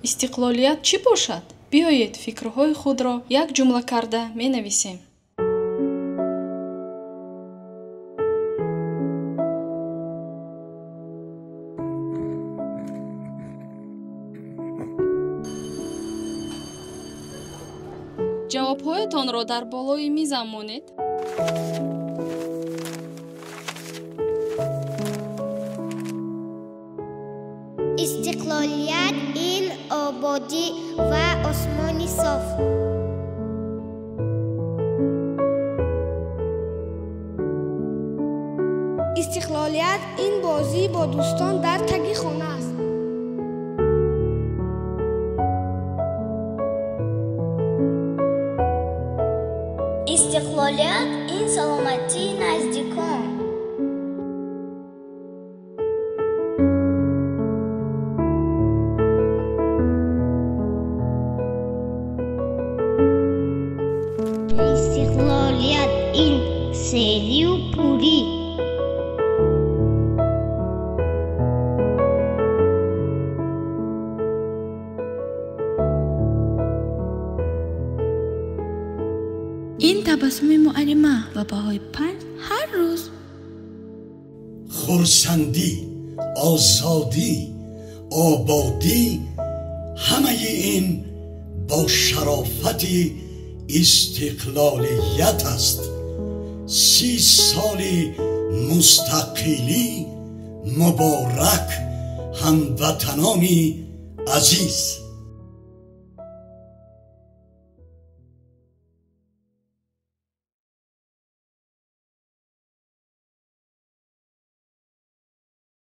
Истиқлолият чӣ бошад? Биёед фикрҳои худро як ҷумла карда менависем. Ҷавобҳоятонро дар болои мизам монед. Истиқлолият ин ободӣ ва осмони соф. Истиқлолият ин бозӣ бо дӯстон дар таги хона аст. Истиқлолият ин саломатии наздикон. Истиқлолият ин серию пурӣ. Ин табассуми муаллима ва баҳои 5 ҳар рӯз. Хурсандӣ, озодӣ, ободӣ, ҳамаи ин бо шарофати истиқлолият аст. 30 соли мустақилӣ муборак, ҳамватанони азиз.